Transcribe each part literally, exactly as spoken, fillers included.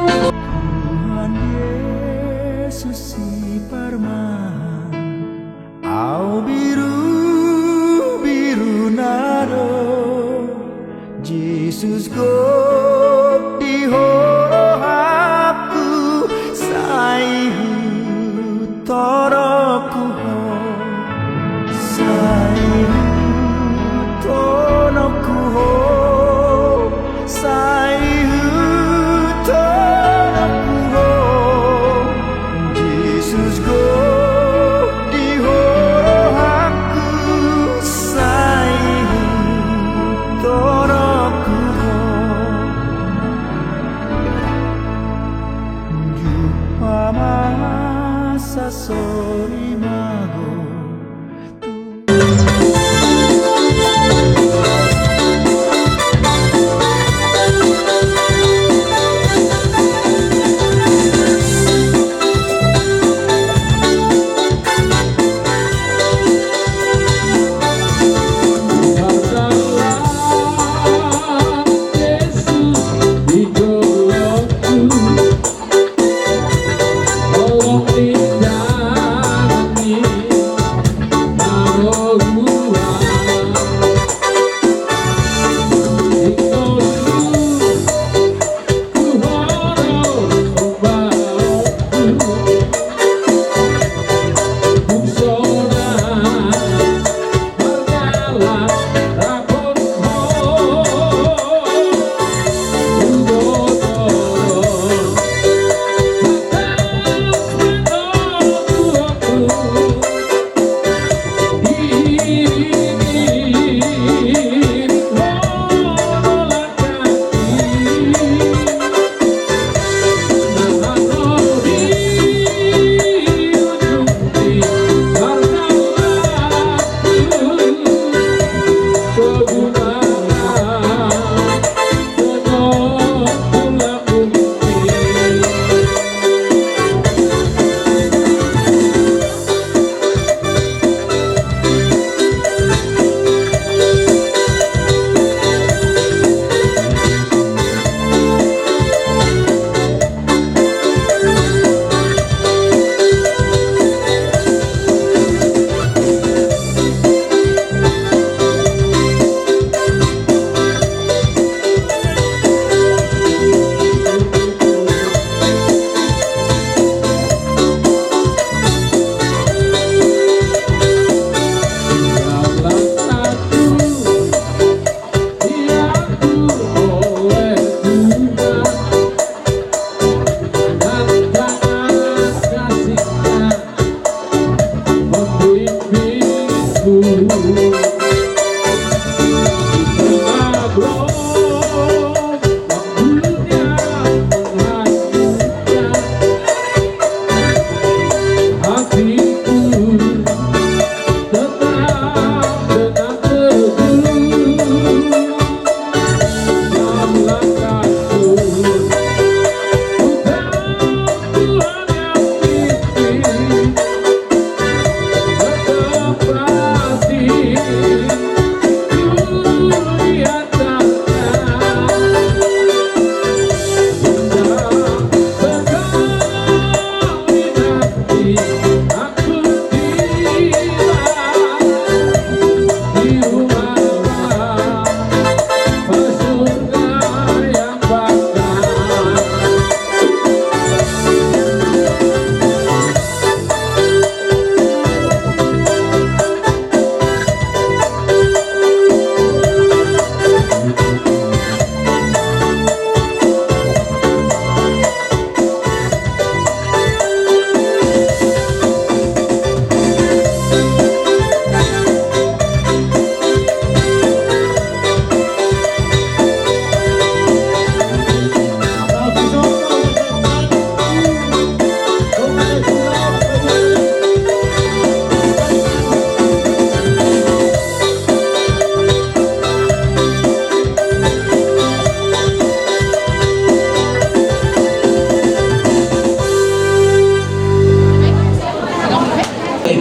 Tuhan Yesus si parmahan, au biru-biruna do. Jesus gok di ho rohangku, sai hutonoku ho. Sai hutonoku ho, sai hutonoku ho. Jesus gok di ho rohangku, sai hutonoku ho. Jumpa masa sori mago.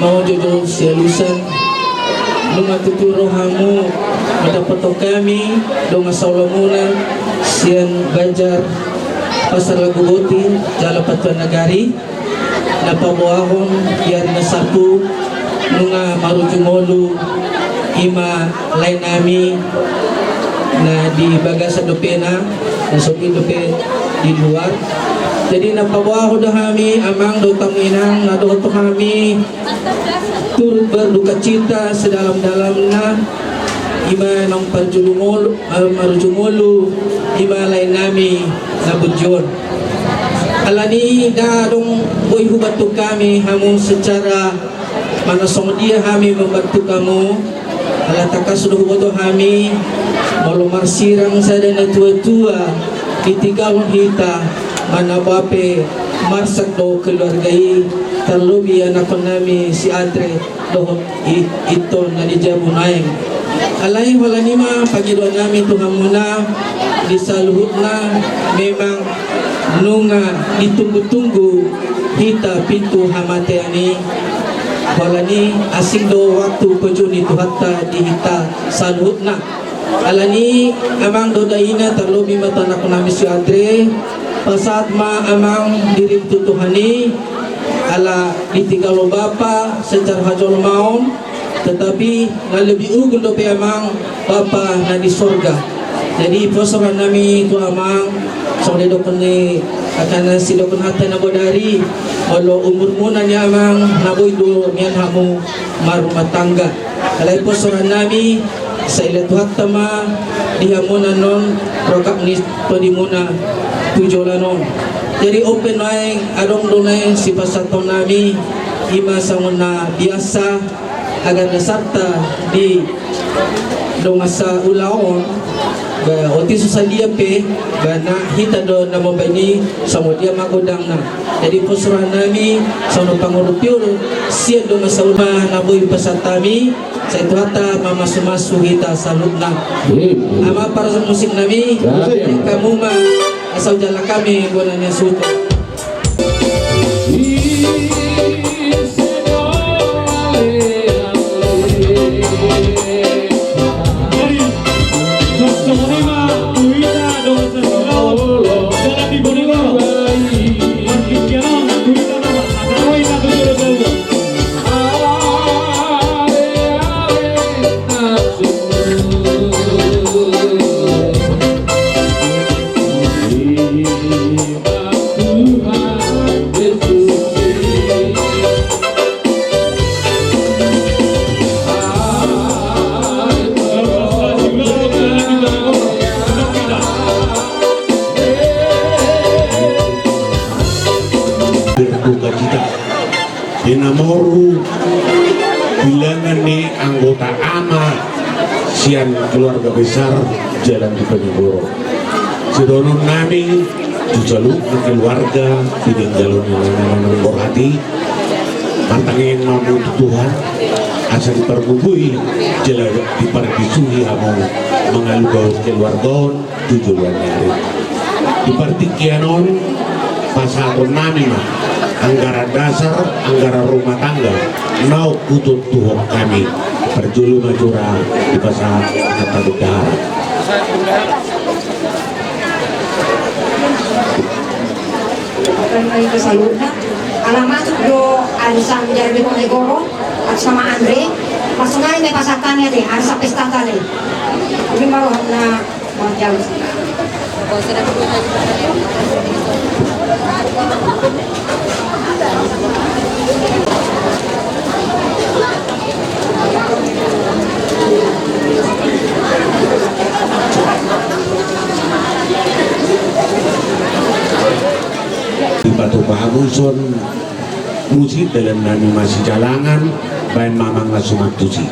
Mau jojo sialusan, nunga tutu ro hamu mandapothon hami dongan sahulamuna sian Banjar Pasar Laguboti jala Patuan Nagari, na paboahon di ari na salpu, nunga marujung ngolu i ma lae nami na di bagasan dope na, na songon i dope di luar. Jadi na paboahon do hami amang dohot hamu inang, na dohot hami turut berdukacita sedalam-dalamna, i ma naung parjolo ngolu, eh, marujung ngolu i ma lae nami na burju on. Alani i ndang adong boi hubantu hami hamu secara manang songon dia hami mambantu hamu, ala tangkas do huboto hami, molo marsirang sada natua-tua, ditinggalhon hita, manang boha pe marsak do keluarga i, tarlobi anakkon nami si Andre dohot i-, ito na di jabu nuaeng. Alai holan i ma pangidoan nami tu hamuna, di saluhutna memang nunga ditunggu-tunggu hita pintu hamatean i. Holan i asing do waktu pajou ni Tuhanta di hita saluhutna. Alani i amang dohot ina, tarlobi ma tu anakkon nami si Andre, pasahat ma amang dirim tu Tuhan i, ala ditinggalhon bapa secara hajolmaon, tetapi na lebih unggul dope amang bapa na di sorga. Jadi pos roha nami tu amang, songon didokkon ni angka na sidokkon hata na bodari, molo umurmuna ni amang na boi do nian hamu marrumah tangga. Alai pos roha nami, sai ila Tuhanta ma di hamuna non rongkap ni tondimuna tu joloan on. Jadi on pe nuaeng adong do nuaeng sipasahaton nami, i ma songon na biasa, agar na sahat di dongan saulaon, ba otik so sadia pe, ba na hita do na mambaen i songon dia ma godangna. Jadi pos roha nami, songon pangurupion sian dongan saulaon na boi pasahat hami, sai Tuhanta mamasu-masu hita saluhutna. Amin. Amang parmusik nami, siap. Hamu ma, asa hujalo hami bona ni hasuhuton. Berdukacita. Di na moru bilangan ni anggota ama sian keluarga besar Jalan Diponegoro. Sidohonon nami tu saluhut keluarga, tininggalhon ni na manang borhat i, martangiang ma hamu tu Tuhan asa dipargogoi jala diparbisuhi hamu mangalului keluarga on tu joloan ni ari. Di partingkian on pasahaton nami ma anggaran dasar, anggaran rumah tangga naung hutontuhon hami. Parjolo ma jora dipasahat angka bendahara. Ala masuk do arisan Jalan Diponegoro, atas nama Andre, langsung aja nih pasahaton ya deh, arisan pesta tadi. Ini mau na Dipatupa hamu son musik dalan nami masijalangan, baen ma amang na sumak tusi.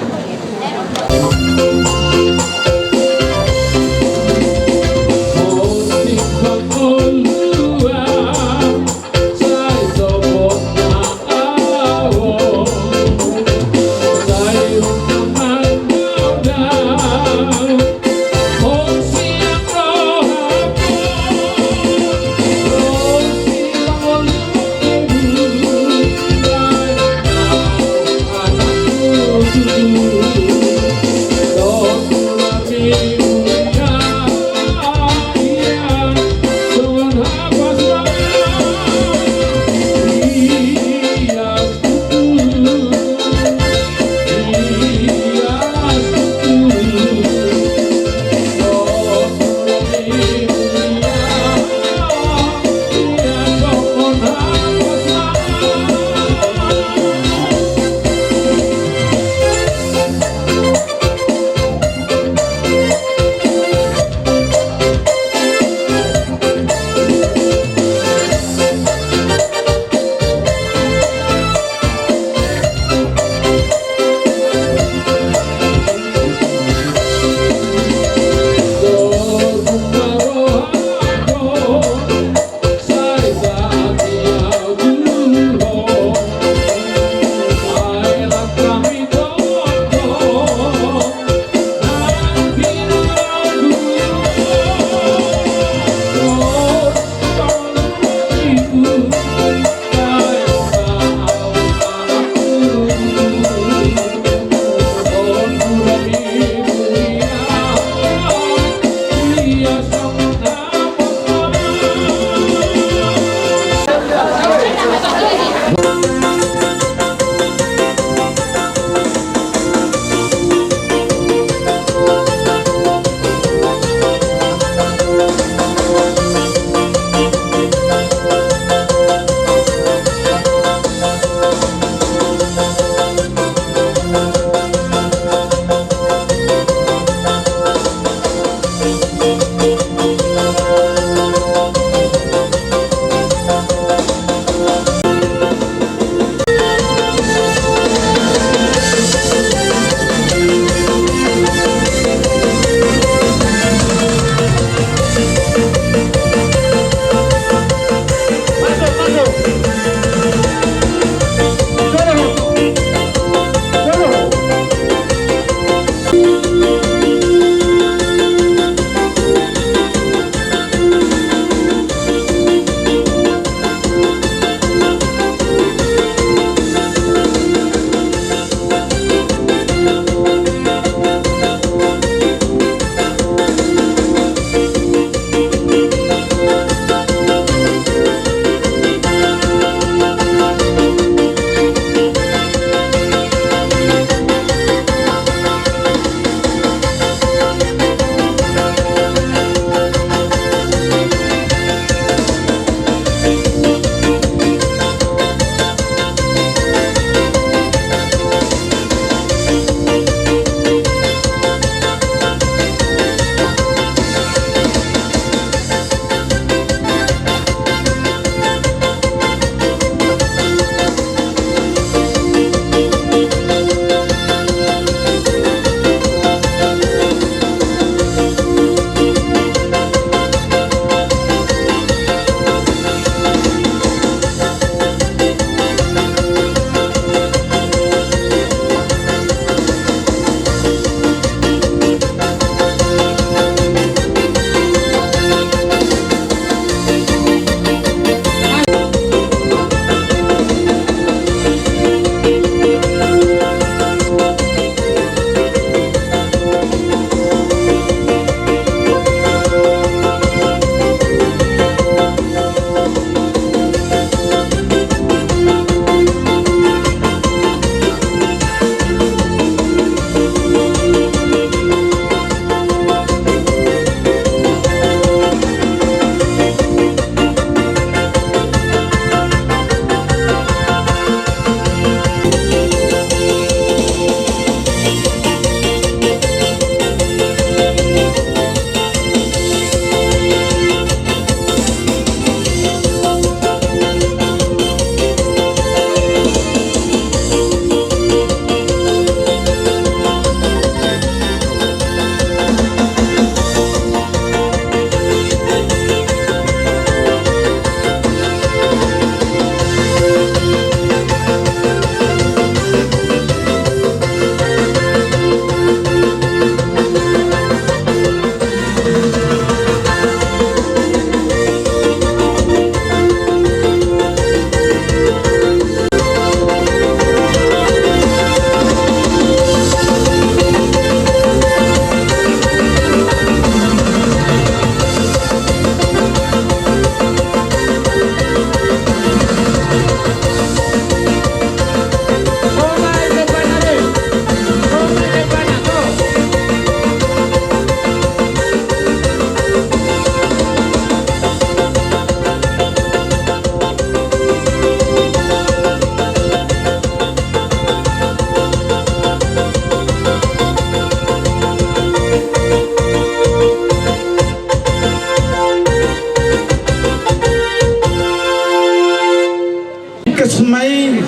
Kesmai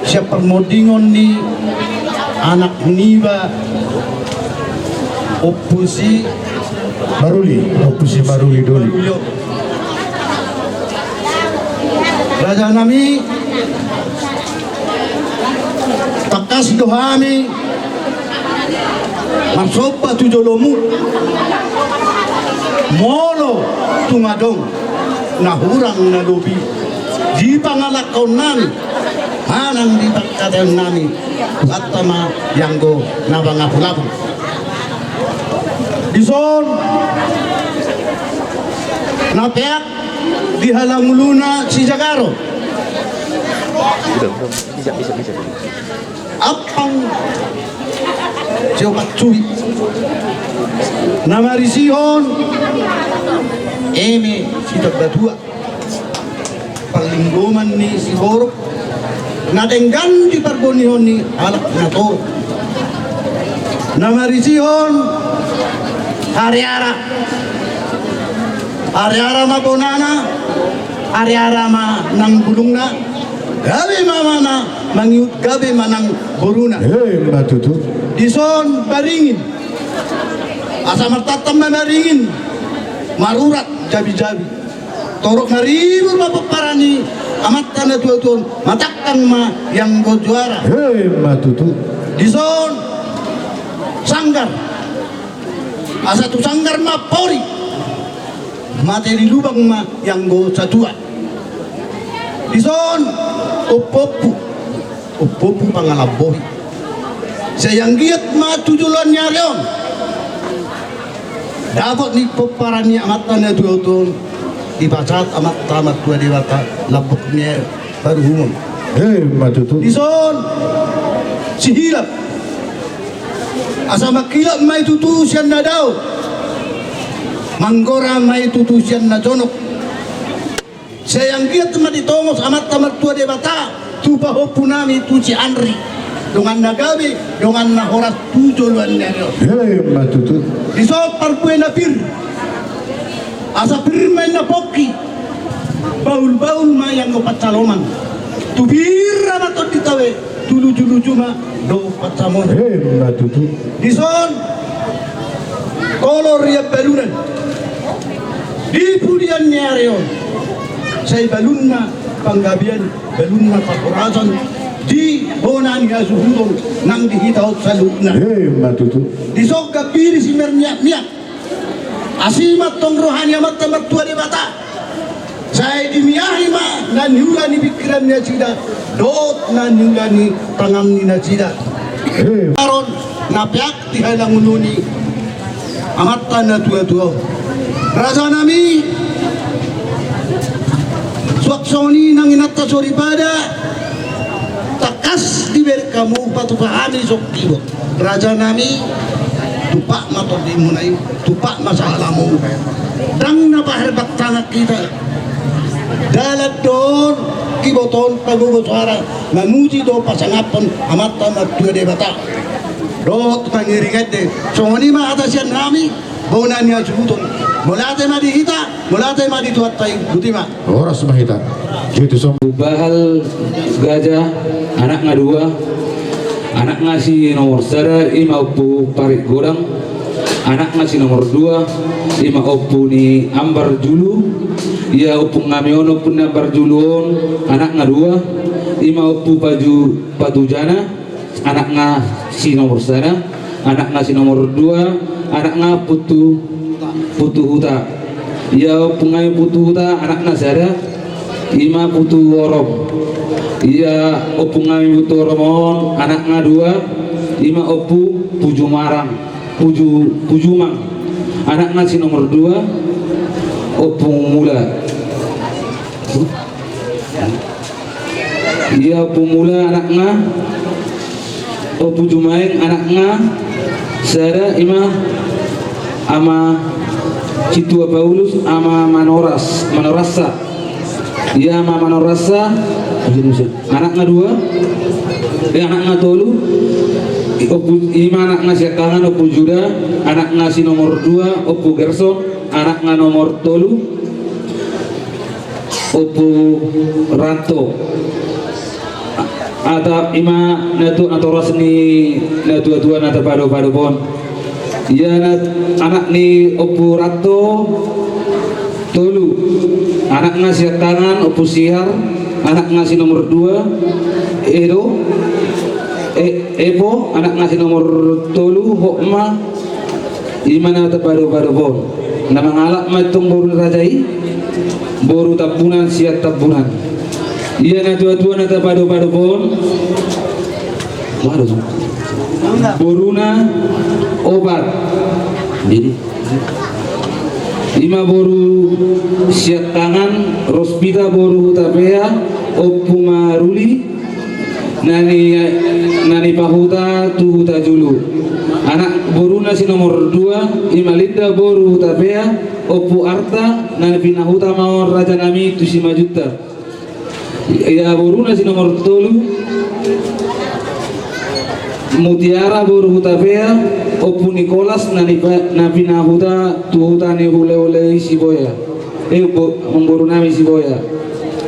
sian parmondingon ni anak niba Ompu si Baruli, Ompu si Baruli Doli. Rajanami, tangkas do hami marsomba tu jolomu. Molo tung adong na hurang na lobi di pangalangkaonnami, manang di pangkataionnami, Tuhanta ma ianggo na mangapulapul. Dison na peak di halanguluna sijagaron, Ampang siopat suhi. Na marisihon eme sitambatua. Parlinggoman ni siborok na denggan di pargonihon ni halak na torop. Na marisihon hariara. Hariara ma bonana, hariara ma nang bulungna. Gabe ma mamana mangihut gabe ma nang boruna. Emma tutu. Dison baringin. Asa martantan ma baringin. Marurat jabijabi. Torop maribur ma pomparan ni amanta na tuatua on, matangkang ma ianggo juara. Emma tutu. Dison sanggar. Asa tu sanggar ma pori. Mate di lubang ma ianggo satua. Dison ompompu. Ompompu pangalambohi. Sai anggiat ma tu joloan ni ari on. Dapot ni pomparan ni amanta na tuatua on. Dipasahat amanta martua Debata lambok ni paruhuman. Emma tutu. Dison sihilap. Asa manghilap ma i tutu sian na dao. Manggora ma i tutu sian na jonok. Sai anggiat ma ditongos amanta martua Debata tu pahompu nami tu si Anri. Dongan na gabe, dongan na horas tu joloan ni ari on. Emma tutu. Dison parbue na pir. Asa pir ma inna pongki. Bahulbahul ma ianggo pansaloman. Tu pir ma tondi tabe. Tu lujuluju ma dohot pansamotan. Emma tutu. Dison kolor i ambalunan. Di pudian ni ari on. Sai balun ma panggabean, balun ma parhorasan. Di bona ni hasuhuton nang di hita on saluhutna. Emma tutu. Dison gambiri simermiakmiak. Asi ma antong roha ni amanta martua Debata. Sai dimiahi ma na niula ni pingkiran ni nasida dohot na niula ni tangan ni nasida. Aron na peak di halangulu ni amanta na tuatua on. Raja nami, suang songon i nang inanta soripada, tangkas dibereng hamu patupa hami songon kibot. Raja nami, tumpak ma tondimuna i, tumpak ma sahalamu. Ndang na paherbang tangan hita. Dalan do on, kibot on, pagogo soara mamuji dohot pasangaphon amanta martua Debata. Dohot mangiring ende. Songon i ma hata sian hami. Bona ni hasuhuton. Mauliate ma di hita, mauliate ma di Tuhanta i. Boti ma. Horas ma hita. Gitu som. Bahal Gajah, anakna dua. Anakna si nomor sada, i ma Ompu Parik Godang. Anakna si nomor dua, i ma ompu ni Ambar Julu. Ia ompu nami on, ompu ni Ambar Julu on, anakna dua. I ma Ompu Paju, Patujana. Anakna si nomor sada, anakna si nomor dua, anakna Putu, Putu Huta. Ia ompu nami Putu Huta, anakna sada, i ma Putu Orom. Ia ompu nami Putu Orom on, anakna dua, i ma Ompu Pujumarang, Puju, Pujumang. Anakna si nomor dua, Ompu Mula. Ia Ompu Mula anakna, Ompu Jumaeng anakna, sada i ma Ama Situa Paulus, Ama Manoras, Manorasa. Ia Ama Manorasa, anakna dua, eh, anakna tolu, Ompu, i ma anakna siangkangan, Ompu Juda, anakna si nomor dua, Ompu Gerson, anakna nomor tolu, Ompu Ranto. Ata i ma na tu, natoras ni na tuatua na tapadopadop on. Ia na anak ni Ompu Ranto tolu. Anakna siangkangan Ompu Sihar, anakna si nomor dua Edo, e, Epo, anakna si nomor tolu Hotma, i ma na tapadopadop on. Na mangalap ma antong boru ni raja i, boru Tambunan sian Tambunan. Ia na tuatua na tapadopadop on, boruna opat. Jadi, i ma boru siangkangan Rospita boru Hutapea, Ompu Maruli, na ni, na nipahuta tu Hutajulu. Anak boruna si nomor dua, i ma Linda boru Hutapea, Ompu Arta, na pinahuta ma on rajanami tu Simanjuntak. Ia boruna si nomor tolu, Mutiara boru Hutapea, Ompu Nikolas na nipa-, na pinahuta tu huta ni hulehule i Siboya. Eh, bo-, borunami Siboya.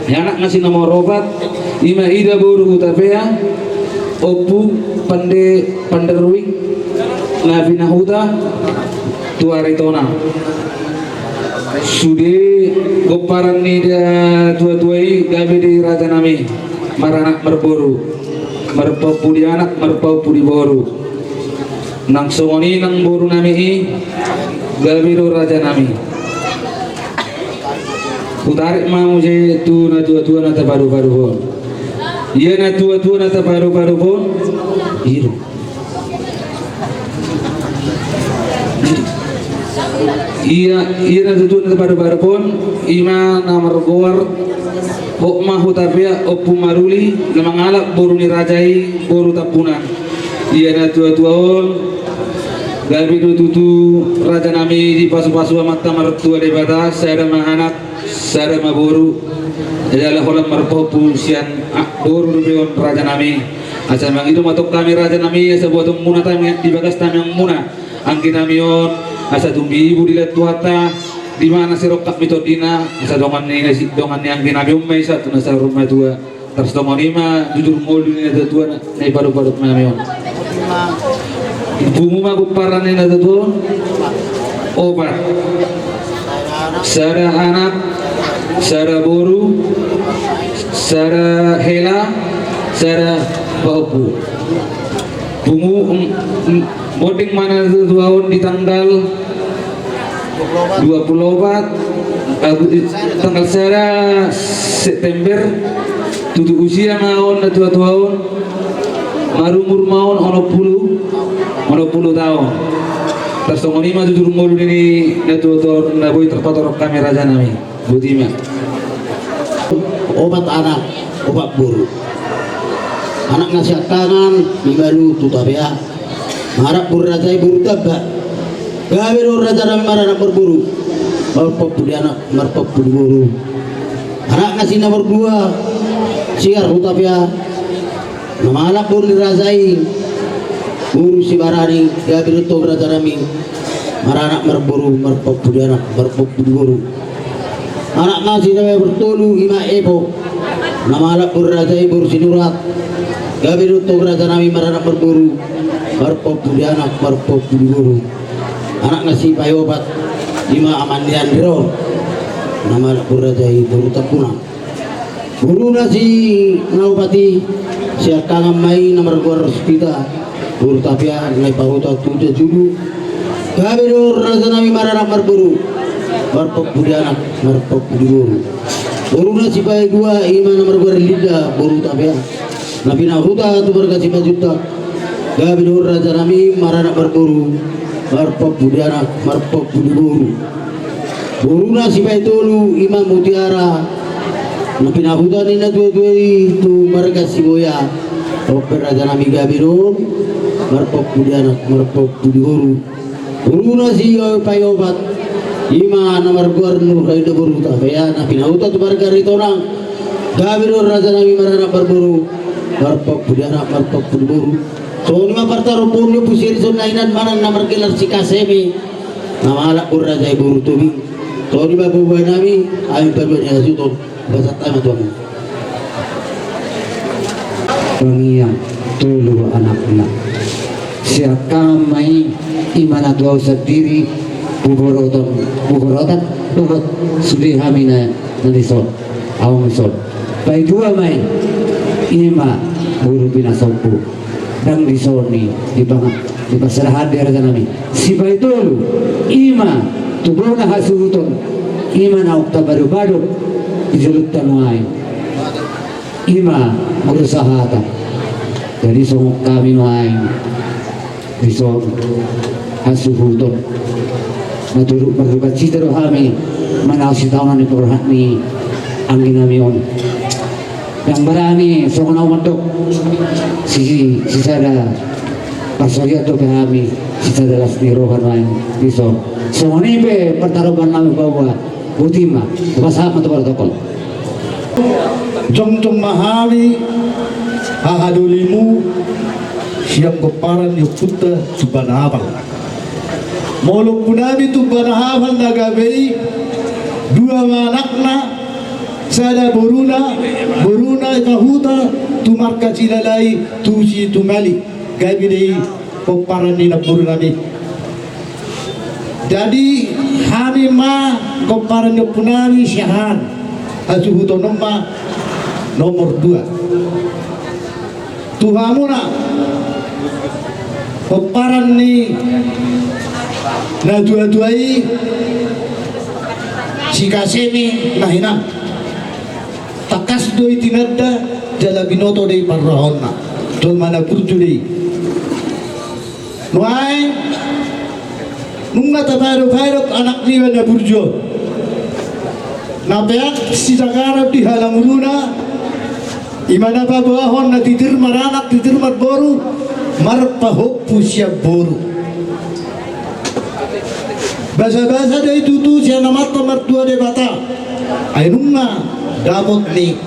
Ia anak na si nomor opat, i ma Ida boru Hutapea, Ompu Pande-, Panderwing na pinahuta tu Aritonang. Sude pomparan ni natuatua i gabe do i rajanami maranak marboru, marpahompu di anak, marpahompu di boru. Nang songon i nang borunami i gabe do rajanami. Hutarik ma muse tu natuatua na tapadopadophon. Ia natuatua na tapadopadophon, i do. Ia, ia natuatua na tapadopadophon, i ma na margoar Hotma Hutapea, Ompu Maruli, na mangalap boru ni raja i boru Tampunan. Ia natuatua on gabe do tutu rajanami dipasupasu Amanta Martua Debata, sada ma anak, sada ma boru. Jala holan marpahompu sian a-, boru dope on rajanami. Asa mangido ma tong hami rajanami, asa buatonmuna tamiang di bagas tamiangmuna angginami on, asa tumbibu dilean Tuhanta, di mana sirongkap ni tondina, asa dongan ni nasi, dongan ni angginami on ma i sahat tu na saur matua. Tarsongon i ma jujur ngolu ni natuatua na, na ipadopadophon nami on. Pungu ma pomparan ni natuatua on, opat. Sada anak, sada boru, sada hela, sada pahompu. Pungu, em, em, monding ma natuatua on di tanggal dua pulu opat, Agu-, tanggal sada September, tutu usia ma on natuatua on, marumur ma on onom pulu, onom pulu taon. Tarsongon i ma jujur ngolu ni natuatua on na boi tarpatorop hami rajanami. Boti ma. Opat anak, opat boru. Anak na siangkangan, i ma Luhut Hutapea. Mangalap boru ni raja i boru Tamba. Gabe do rajanami maranak marboru, marpahompu di anak, marpahompu di boru. Anak na si nomor dua, Siar Hutapea. Na mangalap boru ni raja i boru Sibarani, gabe do tong rajanami maranak marboru, marpahompu di anak, marpahompu di boru. Anak na si nomor tolu, i ma Epo. Na mangalap boru ni raja i boru Sinurat. Gabe do tong rajanami maranak marboru, marpahompu di anak, marpahompu di boru. Anak na si paopat, i ma Amandean Riror. Na mangalap boru ni raja i boru Tampunan. Boru na si na opat i, siangkangan ma i na margoar Rospita, boru Hutapea, na ipahuta tu Hutajulu. Gabe do rajanami maranak marboru, marpahompu di anak, marpahompu di boru. Boru na si paidua, i ma na margoar Linda boru Hutapea, na pinahuta tu marga Simanjuntak. Gabe do rajanami maranak marboru, marpahompu di anak, marpahompu di boru. Boru na si paitolu, i ma Mutiara, na pinahuta ni natuatua i tu marga Siboya. Ope rajanami, gabe do on marpahompu di anak, marpahompu di boru. Boru na si paiopat, i ma na margoar Nurhaida boru Hutapea, na pinahuta tu marga Aritonang. Gabe do on rajanami maranak marboru, marpahompu di anak, marpahompu di boru. Songon i ma partarompon ni Ompu Sirison na inan manang na margelar si Kaseme. Na mangalap boru ni raja i boru Tobing. Songon i ma boanami, hami paduahon hasuhuton, pasahat hami ma tu hamu. Pangiang tolu anakna. Siangkangan ma i, i ma na tu ahu sandiri, buborotan, buborotan, dohot sude hami na, na dison. Ahu ma dison. Paidua ma i, i ma boru Pinasombu. Ndang dison i, di pang-, di pansarian ni rajanami. Sipaitolu, i ma tu bona hasuhuton, i ma naung tapadopadop di jolonta nuaeng. I ma guru sahata. Jadi songon hami nuaeng dison hasuhuton, na turut marduka cita do hami manaon sitaonon ni paruhatan ni angginami on. Ndang barani songon au mandok. Si, sisada parsorian dope hami, sisada las ni roha nuaeng dison. Songon i pe partaroban nami baoa. Botima, pasahat ma tu protokol. Jongjong ma hami hahadolimu sian pomparan ni ompunta Tumba Nahapal. Molo ompu nami Tumba Nahapal na gabe i, dua ma anakna, sada boruna, boruna Eka Huta, tu marga Silalai, tu Situmali. Gabe do i pomparan ni namboru nami. Jadi hami ma pomparan ni ompu nami sian hasuhuton on ma nomor dua. Tu hamuna pomparan ni natuatua i, si Kasemi na hinan. Tangkas do i tinanda jala binoto do i parrohaonna. Jolma na burju do i. Nuaeng nunga tapaedopaedok anak niba na burju on. Na peak sisagaran di halanguluna, i ma na paboahon na titir maranak, titir marboru, marpahompu sian boru. Basabasa do i tutu sian Amanta Martua Debata. Ai nunga dapot ni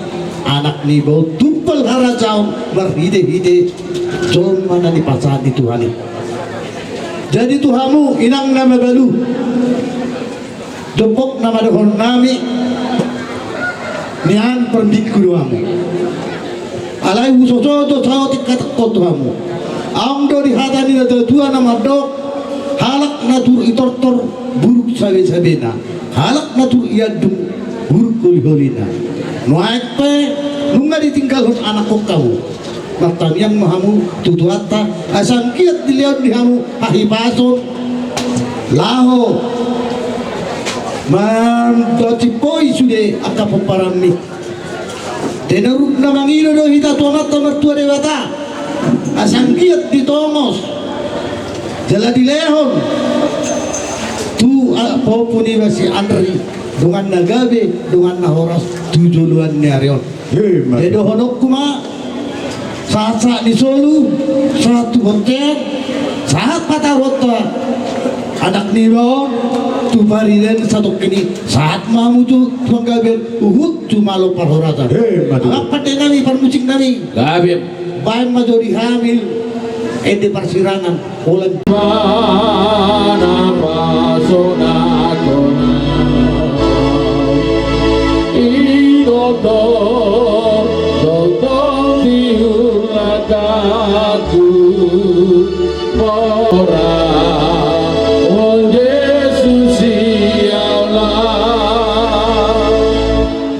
anak niba on tumpal harajaon marhitehite jolma na nipasahat ni Tuhan i. Jadi tu hamu inang na mabalu, dompok na mandohon nami, nian parbingku do hamu. Alai husosohot do saotik hatangkon tu hamu. Adong do di hata ni natuatua na mandok, halak na turuk i tortor buruk sabesabena, halak na turuk i andung buruk holiholina. Nuaeng pe nunga ditinggalhon anakkon hamu. Martamiang ma hamu tu Tuhanta, asa anggiat dilehon di hamu hahipason laho mandapothon sude angka pomparanmi. Tenuruk na mangido do hita tu Amanta Martua Debata, asa anggiat ditongos jala dilehon tu a- pahompu niba si Andri dongan na gabe, dongan na horas tu joloan ni ari on. He, ma- Jadi dohononku ma, sahat-sahat ni solu, sahat tu bontean, sahat ma tu anak niba on tu paridean satongkin i, sahat ma hamu tu panggabean, huhut jumalo parhorasan. He, ma- Amang pande nami, parmusik nami. Gabe. Baen ma jo di hami ende parsirangan. Holan. Mana pasonakon i tongtong, tongtong di ulakanku. Mora on Jesus i Allah.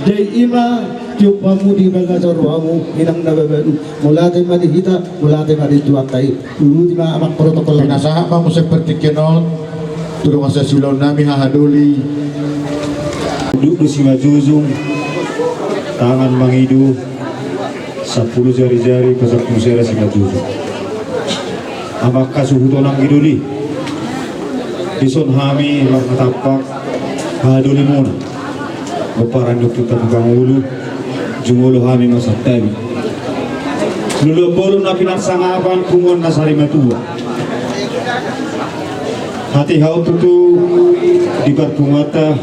Jadi ima tiop hamu di bagasan rohamu, inang na mabalu. Mauliate ma di hita, mauliate ma di Tuhanta i. Uruti ma amang protokol. Pinasahat ma muse partingkian on tu dongan sasiulaon nami hahadoli. Duduk do simanjujung, tangan mangido, sampulu jarijari pasampulu sada simanjujung. Amang hasuhuton anggi doli. Dison hami marnatampak hahadolimuna. Pomparan ni ompunta Tukang Ulu, jumolo hami ma santabi. Luluan bolon na pinarsangapan, punguan na sari matua. Hatiha on tutu di parpunguanta,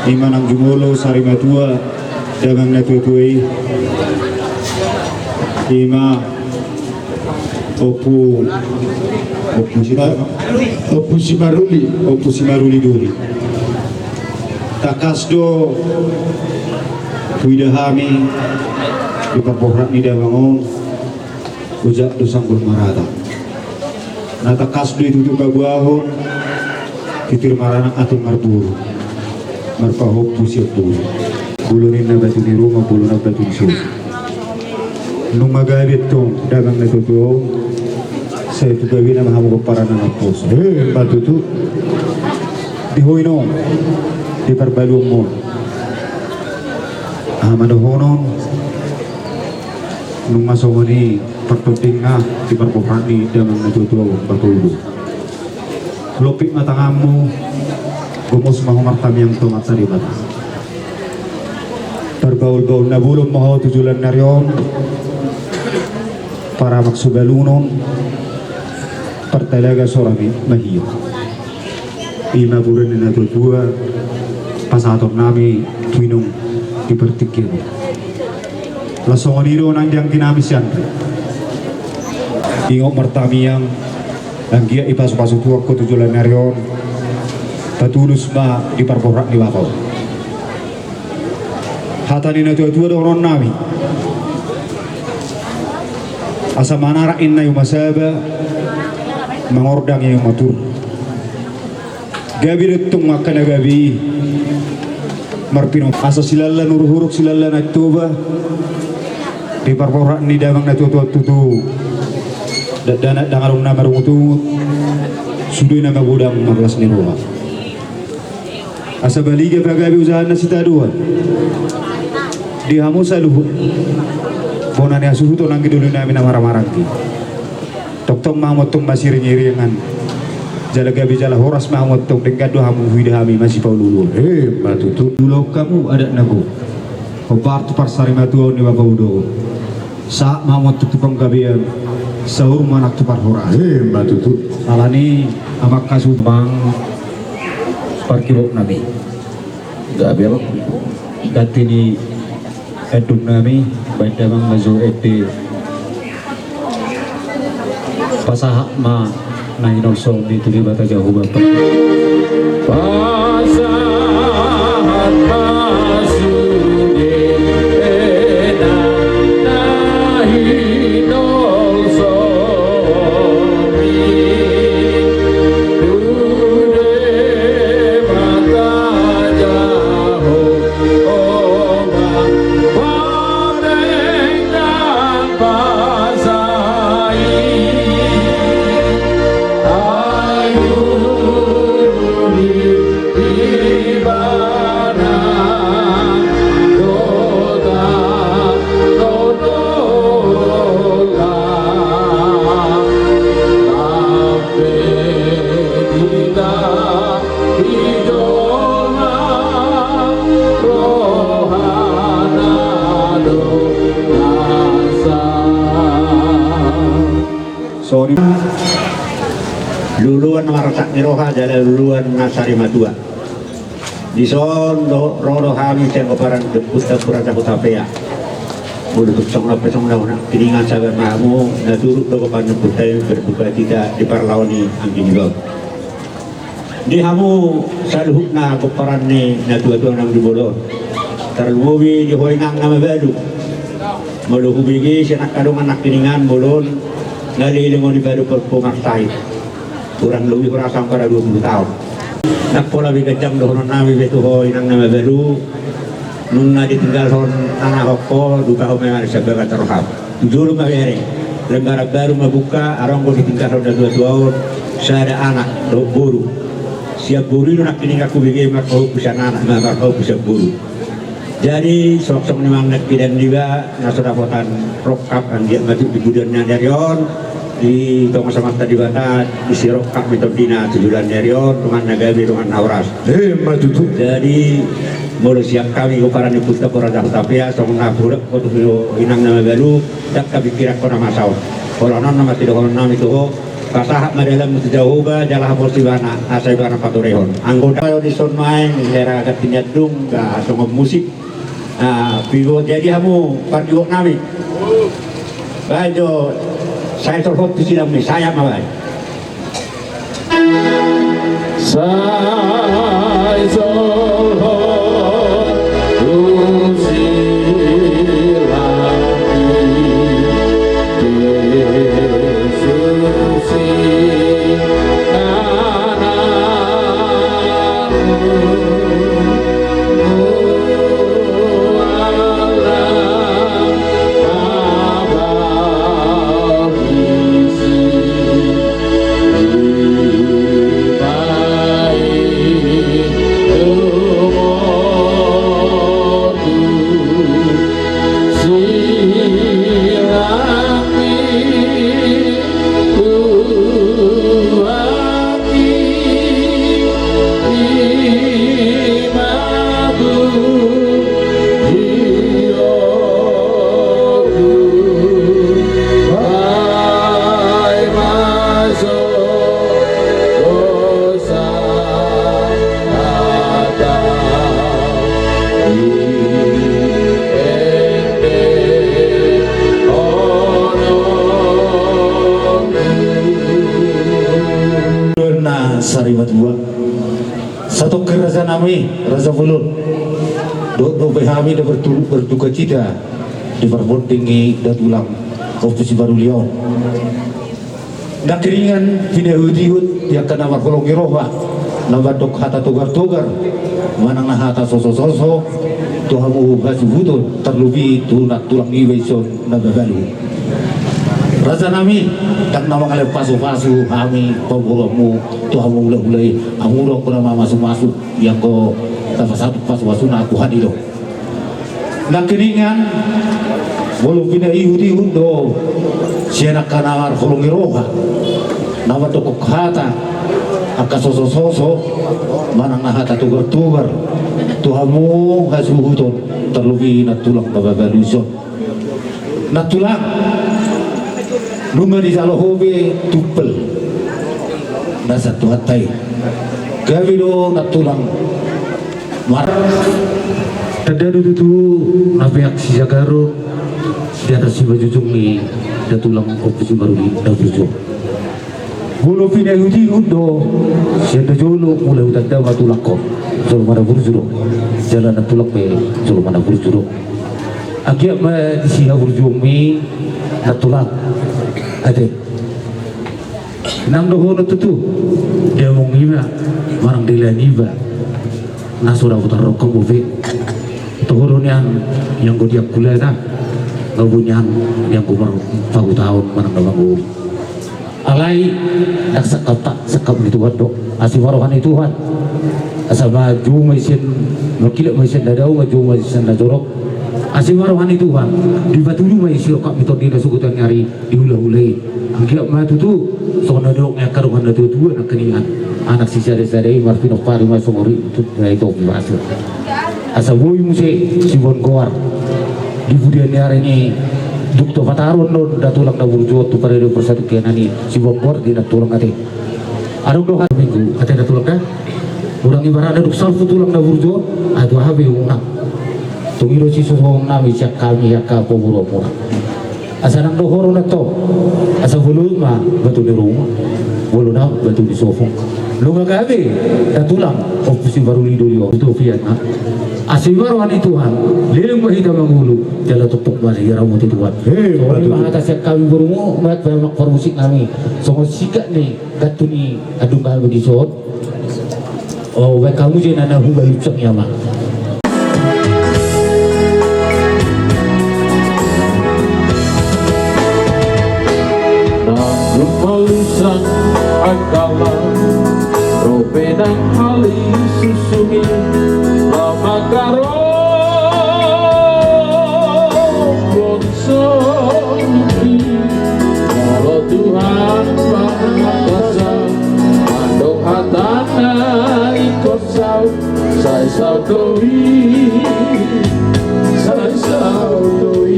ima nang jumolo sari matua, damang na tuatua i. Ima Ompu, Ompu si-, Ompu Simaruli. Ompu Simaruli Duri. Tangkas do huida hami di parborat ni damang on, ojak do sanggul marata. Na tangkas do i tutu paboahon, titir maranak atur marboru, marpahompu sian boru. Bolon ninna batu ni ruma, bolon na batu ni solu. Nunga gabe tong damang na tuatua on, sai tu gabena ma hamu pomparan na naposo. He, ma tutu. Di ho i on, di parbaluonmu on. Aha ma dohonon, nunga songon i partondingna di parborat ni damang na tuatua on, Ompu Ulu. Lompit ma tanganmu, gomos ma ho martamiang tu Amanta Debata. Parbaul-baul na bolon ma ho tu joloan ni ari on, paramak subalunon, partalaga sora ni mahio. I ma buren ni na tua-tua pasahaton nami tu inong di partingkian on. Laos songon i do nang di anggi nami si Andri. Ingot martamiang, anggiat i pasu-pasu Tuhan ho tu joloan ni ari on, patulus ma di parborhat ni bapa on. Hata ni na tua-tua dohonon nami. Asa manarak inna i uma saba, mangordang i uma tur. Gabe do tong angka na gabe i. Marpinom asa silallan uruk-uruk silallan Aek Toba. Di parborhat ni damang na tua-tua tutu. Dakdanak dang adong na marungut-ungut. Sude na magodang marlas ni roha. Asa baliga pagabe usaha na sitadoan. Di hamu saluhut. Bona ni hasuhuton anggi doli nami na marhahamaranggi. Tongtong ma hamu antong masiring-iringan. Jala gabe jala horas ma hamu antong, denggan do hamu huida hami masipaulu-uluan. Emma tutu. Ulaon hamu adat na gok. Hombar tu parsarimatua on ni bapa uda on. Sahat ma hamu antong tu panggabean, saur ma nang tu parhorasan. Emma tutu. Alani amang hasuhuton, amang parkibok nami. Gabe ma. Ganti ni andung nami, baen damang na jo ende. Pasahat ma na hinolsohon i tu Debata Jahowa. Pasahat ma sude na hinolsohon i tu Debata Jahowa. Songon i, luluan na marsak ni roha jala luluan na sarimatua. Dison do ro do hami sian pomparan ni ompunta Ompu Raja Hutapea. Molo tung songon on pe songon na huna piningan sabar ma hamu na turut do pomparan ni ompunta i berduka cita di parlao ni anggi niba on. Di hamu saluhutna pomparan ni natuatua na di jolo on. Tarlumobi di ho inang na mabalu. Molo hubege sian angka dongan nangkiningan molo on nga leleng on i balu pomparan sahit. Kurang lobi hurasa angka dua pulu taon. Ndang pola be ganjang dohonon nami be tu ho inang na mabalu. Nunga ditinggalhon anakkonhon ho, dupahon ma i ma sian bagas ni roham. Tu jolo ma bere, lembaran baru ma buka, adong do ditinggalhon natuatua on sada anak dohot boru. Sian boru i do nangkiningan hubege marpahompu sian anak, ma-, marpahompu sian boru. Jadi songon i ma nangkiningan niba na so dapotan rongkap anggiat ma tung di bulan ni ari on, di tonga samanta Debata disi rongkap ma i tondina tu bulan ni ari on, dongan na gabe, dongan na horas. Emma tutu. Jadi molo sian hami pomparan ni ompunta Ompu Raja Hutapea, songon na hudok ho tu inang na mabalu, ndang hupingkiranhon na masa on. Holan on nama sidohonon nami tu ho, pasahat ma dalanmu tu Jahowa jala haporsi ibana asa ibana patorehon. Anggo da- Dison ma i, hera ganti ni andung, songon musik. Ah, pigo jadi hamu parjolo nami. Baen jo, sai tolhot tu sidang ni, sai ma baen. Sai tolhot tu sidang ni, Jesus i anak. Ima tua. Satongkin raja nami, raja bolon. Dohot dope hami na bertu-, berdukacita di parbonding ni datulang Ompu Simaruli on. Nangkiningan pinaihutihut di angka na marholong ni roha, na mandok hata togartogar manang na hata sosososo tu hamu hasuhuton, tarlobi tu nantulang niba dison na mabalu. Raja nami, ndang na mangalehon pasupasu hami pamoruonmu tu hamu hulahula i, hamu do anggo na mamasumasu, ianggo na pasahat pasupasuna Tuhan i do. Nangkiningan molo pinaihutihut do sian angka na marholong ni roha, na mandok hata angka sosososo manang na hata togartogar tu hamu hasuhuton, tarlobi nantulang na mabalu dison. Nantulang, nunga dijalo ho be tumpel na sian Tuhanta i. Gabe do nantulang. Mar-, tanda do tutu na peak sijagaron di atas simanjujung ni datulang Ompu Simaruli na burju on. Molo pinaihutihut do sian na jolo, mulai hutanda ma tulangkon, jolma na burju do. Jala nantulang pe jolma na burju do. Anggiat ma disi haburjuonmi nantulang. Ate. Nang dohonon tutu damang niba manang dila niba na so dapot tarrongkap bope. Toho do nian ianggo di angkulana, nga boi nian ianggo marpahutaon manang na mangolu. Alai ndang sangkap ta, sangkap ni Tuhan do. Asi ma roha ni Tuhan. Asa ma juma isen, mangkilap ma isen na dao, ma juma isen na jorok. Asi ma roha ni Tuhan. Dipatudu ma i sirongkap ni tondi na sogot ni ari di hulahula i. Anggiat ma tutu songon na nidok ni angka dongan na tuatua nangkiningan, anak sisadasada i marpinompari ma songon ri tu na i topi pasu. Asa boi muse siboan goar di pudian ni ari ni duk topataron do datulang na burju on tu parade persatukian i, siboan goar di nantulang ate. Adong do hari Minggu ate nantulang da. Unang ibaratna duk salpu tulang na burju on, ai tu aha be unang. Tung i do sisongon nami sian hami angka pamoruonmuna. Asa nang dohonon antong, asa bolon ma batu ni ruma, bolon ma batu ni sopung. Nunga gabe datulang Ompu Simaruli Doli on tu topianna. Asi ma roha ni Tuhan, leleng ma hita mangolu, jala tongtong ma diramoti Tuhan. He, songon i ma hata sian hami borumu, ma-, ma-, parmusik nami. Songon sikat ni gantung ni andung hami dison. O, baen hamu jena na hubalucang i, amang. Nang hubalucang angkala, dope nang hali susumi, na mangkarohon soluki. Molo Tuhan Maha Kuasa mandok hatana ingkon saut, sai saut do i, sai saut do i,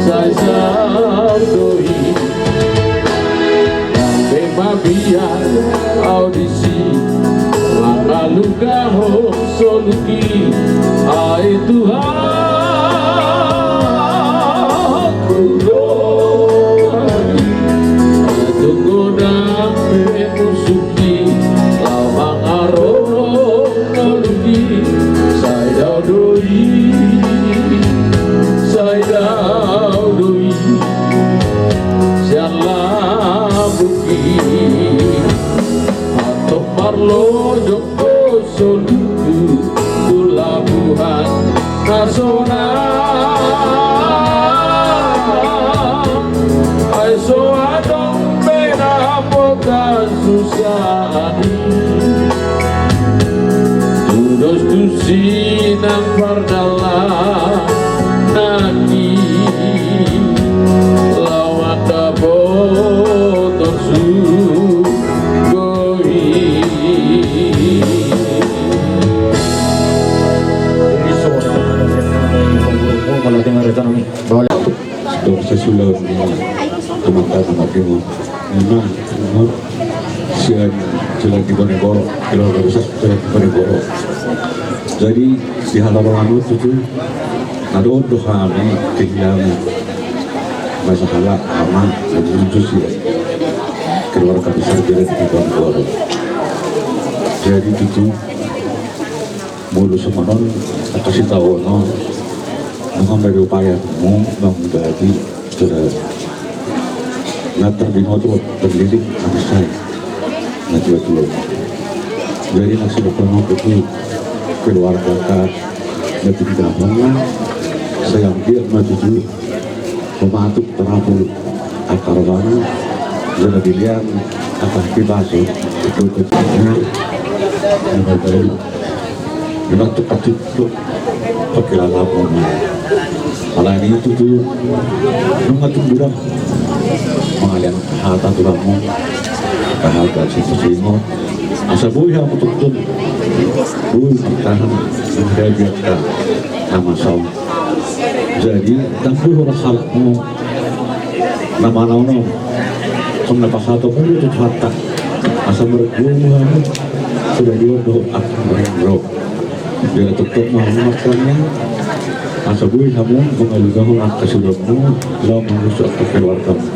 sai saut do i. Nang pe mabiar au disi, mangalugahon soluki, ai Tuhanku do. Tung godang pe musukki, laho mangarohon soluki, sai dao do i, sai dao do i. Sian lambungki antong marlojong do soluku tu labuhan na sonang. Ai so adong be dapotan susah i, tudos tusi nang pardalananki, laho mandapothon surgo i. Dong sesula ni amanta tu mardemo. Memang umur sian jalan di Bonegoro, keluarga besar jalan di Bonegoro. Jadi di halaman itu tu adong do hami kehilangan masalah ama dan burju sia. Keluarga besar Jalan Diponegoro. Jadi tutu, molo songon on, angka sitaonon, nunga maupayamu mangubati, sudah, na terbinoto terdidik manusia, na tua-tua. Jadi maksud utama itu keluarga ka, na tinggal mana, sayang dia maju dulu. Pematuk terapul akar mana, jala dilihat atas kibasu, itu kecilnya, memang baru. Memang tu kecil tu, pakai lama pun. Alani itu tu, nunga tu budak. Mangalian hata tu kamu, hata situ simo. Asa boi hamu tuntun. Boi bertahan. Menjaga ka. Nama saung. Jadi, ndang boi horas halak na manaon on. Songon na pasahatonmu do tu Tuhanta. Asa margogo hamu. Sudah diondok aku marenggo. Jadi tetap mau makannya. Asa boi hamu mangalugahon angka suratmu, laho mangusuk angka keluargamu.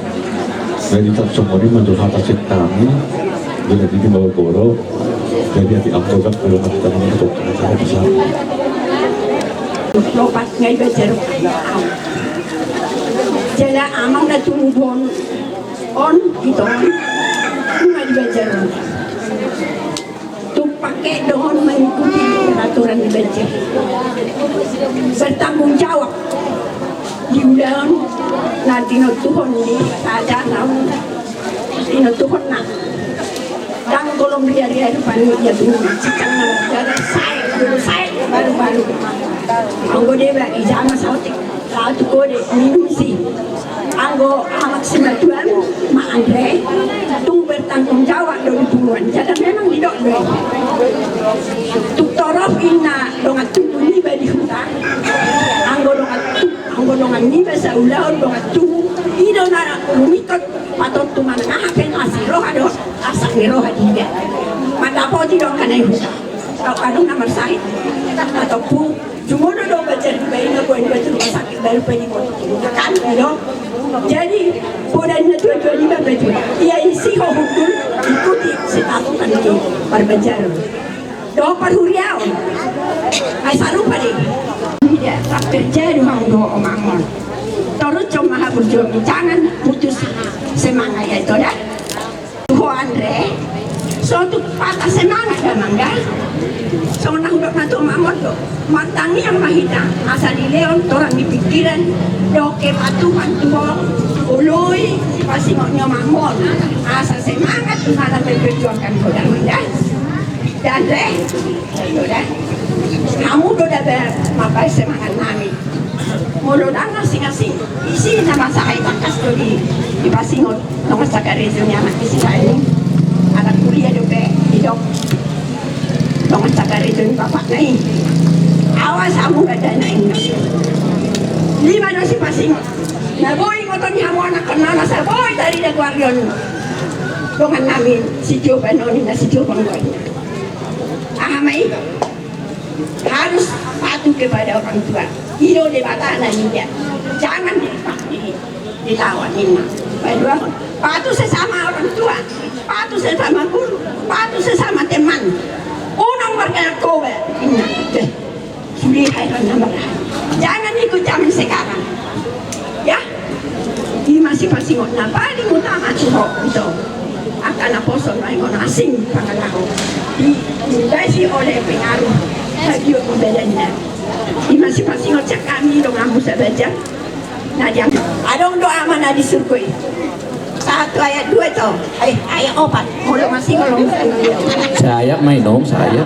Jadi tak songon i ma tu hata sian hami. Jadi di Diponegoro. Jadi ati angkodak kalau kita mau untuk kita bisa. Lopas ngai bajar. Jala amang na tumubon on, ito on, ngai bajar. Tung pake dohon mengikuti peraturan di bajar. Bertanggung jawab di ulaon na tinontuhon ni raja naung tinontuhon na. Ndang golom riaria rupani ia tu cicang na jala sae, sae baru-baru. Anggo deba ijama saotik. Laho tu kode minum si. Anggo amak simatuan ma Andre, tung bertanggung jawab do di puluan. Jala memang didok do i. Tung torop inna dongan tubu niba di huta. Anggo dongan tu, anggo dongan niba saulaon dongan tubu, i do na rumikot patontu manang aha pe na siroha do, asak ni roha di ida. Mandapoti do angka na i huta. Au adong na marsahit. Atau pu Jumodo do bajar di baina, boan bajar rumah sakit baru pe di kota. Kan, gitu. Jadi, poda ni na tua-tua ni bapak tu. Ia isi ho hundul, ikuti sitatutan ni parbajar. Do parhuriaon. Ai sarupa de. Tidak, tak terjadi hang do omangon. Torus cuma habur jual jangan putus semangat ya, itu dah. Tu ho Andre, so tu patah semangat damang da. Songon na hudok na tu mamon do. Martangiang ma hita, asa dilehon torang ni pikiran, dohot kepatuhan tu ho, oloi, pasingot ni mamon. Asa semangat tu na memperjuangkan ho damang da. Da Andre, da. Hamu do da mambahen semangat nami. Molo ndang asing-asing, isi na masa ai tangkas do di, dipasingot. Dongan sakarejo ni anak ni si Dani. Anak kuliah dope, didok. Dongan sakarejo ni bapakna i. Awas hamu gadana i. Lima do sipasingot. Na boi ingoton ni hamu anakkon na, na so boi tarida goarna on. Dongan nami, si Joban on, na si Joban goarna. Aha ma i? Harus patuh kepada orang tua. I do Debata na ninna. Jangan di, di, dilawan ninna. Paduahon. Patuh sesama orang tua. Patuh sesama guru. Patuh sesama teman. Unang marnarkoba ninna. Deh. Sude heran na marhaha. Jangan ikut zaman sekarang. Ya. I ma sipasingot na paling utama tu ho, ito. Angka naposo na ingon asing pangalaho. Di, dibasi oleh pengaruh habibur ni badanna. I ma sipasingot sian hami donganmu sabajar. Na diang. Adong do Ama na di surgo i. Satu ayat dua to. Eh, ayat opat. Molo masih, molo masih. Saya main dong, saya.